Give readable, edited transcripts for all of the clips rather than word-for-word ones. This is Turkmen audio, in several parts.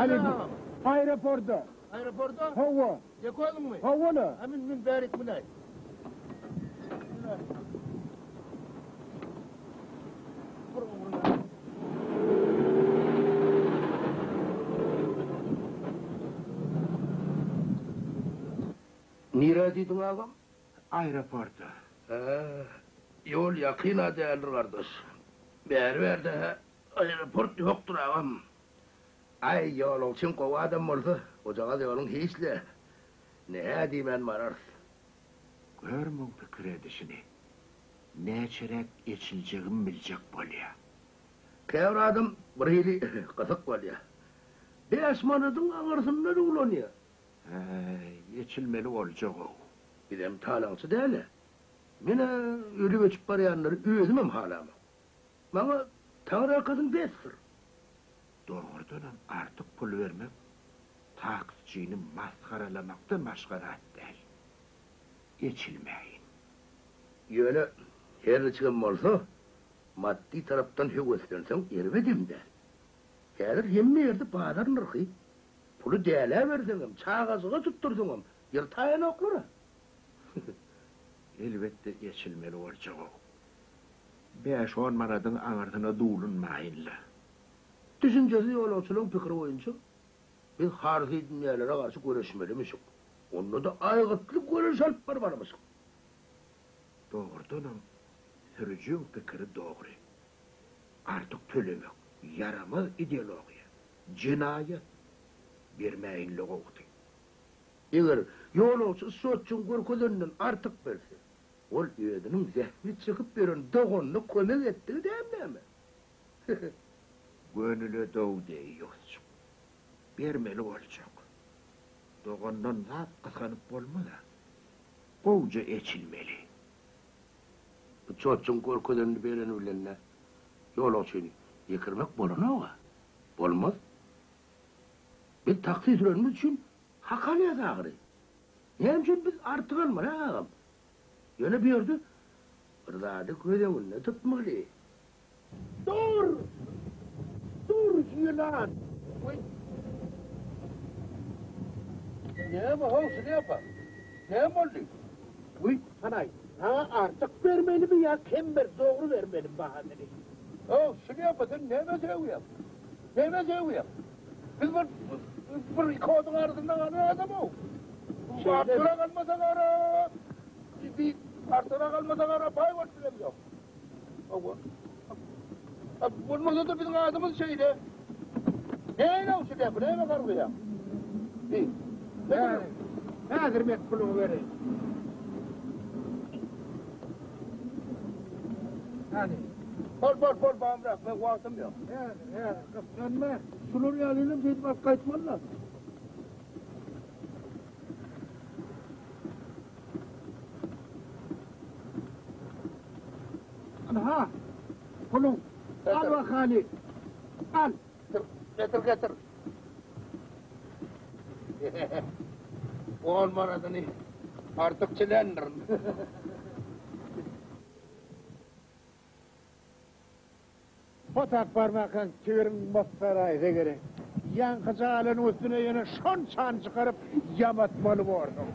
Aeroporta. Aeroporta? Hawa. Ýeke özüňmi? Hawa-la. Ha, mün, mün, bärik münäý. Bir ugruna. Nirä diýdiň agam? Aeroporta. Hä, ýol ýakyn-a däldir gardaş. Bäri-bärde-hä aeroport ýokdur agam. Aý, ýolagçyň gowy adam bolsa, ojagaz ýoluň hiç-le. Ne-hä diýmän bararys. Gör muň pikir edişini. Näçeräk eçiljegimi biljek bolýa. Käbir adam birhili gysyk bolýa. Bäş manadyň aňyrsyndan ulanýa. Häý, eçilmeli boljag-ow. Bizem talaňçy däl-ä. Men-ä ölüp-öçüp barýanlary özümem halamok. Maňa Taňryýalkasyn besdir. Dogrudanam artyk pul bermek taksçyny masgaralamakdan başga zat däl. Eçilmäýin. Ýöne her niçigem bolsa, maddy tarapdan höweslenseň erbedem däl. Häzir hemme ýerde bazar nyrhy. Puly dälä berseňem, çagajyga tutdursaňam ýyrtaýanoklar-a. Elbetde eçilmeli boljag-ow. Bäş-on manadyň aňyrsyna dulunmaýyn-la. Düşünjesiz ýolagçylaryň pikiri boýunça, biz harsydünýälere garşy göreşmelimişik. Onda-da aýgytly göreş alyp barmalymyşyk. Dogrudanam, sürüjiň pikiri dogry. Artyk tölemek, ýaramaz ideologiýa, jenaýat. Bermäýin-le gowusy. Eger ýolagçy sçotçyň görkezeninden artyk berse, ol özüniň zähmet çekip ýören doganyna kömek etdigi däl näme? Gönüle dow deý ýosjuk. Bermeli boljak. Dogandan zat gysganyp bolmaz-a. Gowja eçilmeli. Bu çotjyň görkezenini bereni bilen-de ýolagçyny ýekirmek bolanok-a. Bolmaz. Biz taksi sürenimiz üçin hak alýas ahyry. Näme üçin biz artyk almaly, agam? Ýöne bu ýerde bir zady göz öňünde tutmaly. Dur! Dur, ýylan! Weý! Näme, how, şlýapa? Näme boldy? Weý, hanaý, saňa artyk bermelimi ýa kem ber, dogry bermelimi bahasyny? How, şlýapa, sen näme sögýäň? Näme sögýäň? Biz bir, bir iki oduň arasynda galan adam-ow. Artyrak almasaň ara, bi, artyrak almasaň ara, baý bolup bilemzok. Hawa. Bolmasa-da biziň adymyz şeýle. Näme şu gep, näme gargaýaň? Bi. Häzir men puluňy bereýin. Hany. Bol, bol, bol, bamrak, men wagtym ýok. Häzir, häzir, gyssanma. Şular ýaly hem şeýdip alyp gaýtmaly-la. Ynha, puluň. Al bakaly. Al. Getir, getir. On manadyny artyk çiländirin. Otap barmakaň tigiriň mosaraýsa gerek. Ýaňkyja alanyň üstüne ýene şonçany çykaryp ýamatmaly borsuň.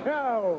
Çao!